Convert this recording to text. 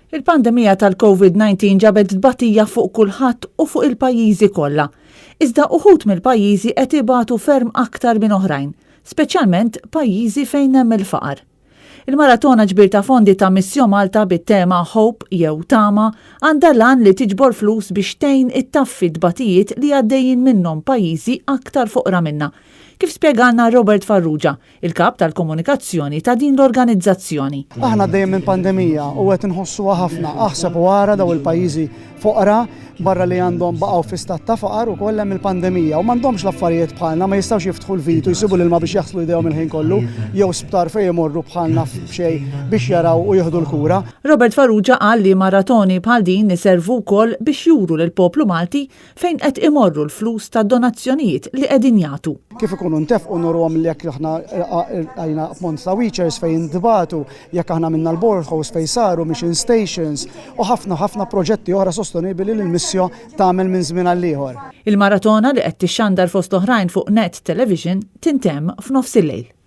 Il-pandemija tal-Covid-19 ġabet tbatija fuq kulħadd u fuq il-pajjiżi kollha. Iżda uħud mill-pajjiżi qed ibatu ferm aktar minn oħrajn, speċjalment pajjiżi fejn hemm il-faqar. Il-maratona ġbir ta' fondi ta' Missio Malta bit-tema Hope jew Tama għandha l-għan li tiġbor flus biex tgħin ittaffi t-tbatijiet li għaddejjin minnhom pajjiżi aktar foqra minna, kif spjegalna Robert Farrugia, il-Kap tal-Komunikazzjoni ta' din l-organizzazzjoni. Aħna għaddejjin minn pandemija u qed inħossuha ħafna. Aħseb u ara daw il-pajjiżi foqra barra li għandhom baqgħu fi stat ta' faqar ukoll hemm il-pandemija u m'għandhomx l-affarijiet bħalna, ma jistgħux jiftħu l-vit u jsibu l-ilma biex jaħslu jdejhom il-ħin kollu jew sptar fejn imorru bħalna f'xejn biex jaraw u jieħdu l-kura. Robert Farrugia qal li maratoni bħal din iservu wkoll biex juru lill-poplu Malti Fejn qed imorru l-flus tad-donazzjonijiet li qegħdin jagħtu? Kif ikunu ntefqu nuruhom li jekk aħna rqajna pont ta' wheelchairs fejn intbagħtu, jekk aħna għamilna l-boreholes fejn saru, mission stations u ħafna ħafna proġetti oħra sostenibbli li l-Missio tagħmel minn żmien għal ieħor. Il-maratona li qed tixxandar fost oħrajn fuq Net Television tintemm f'nofsillejl.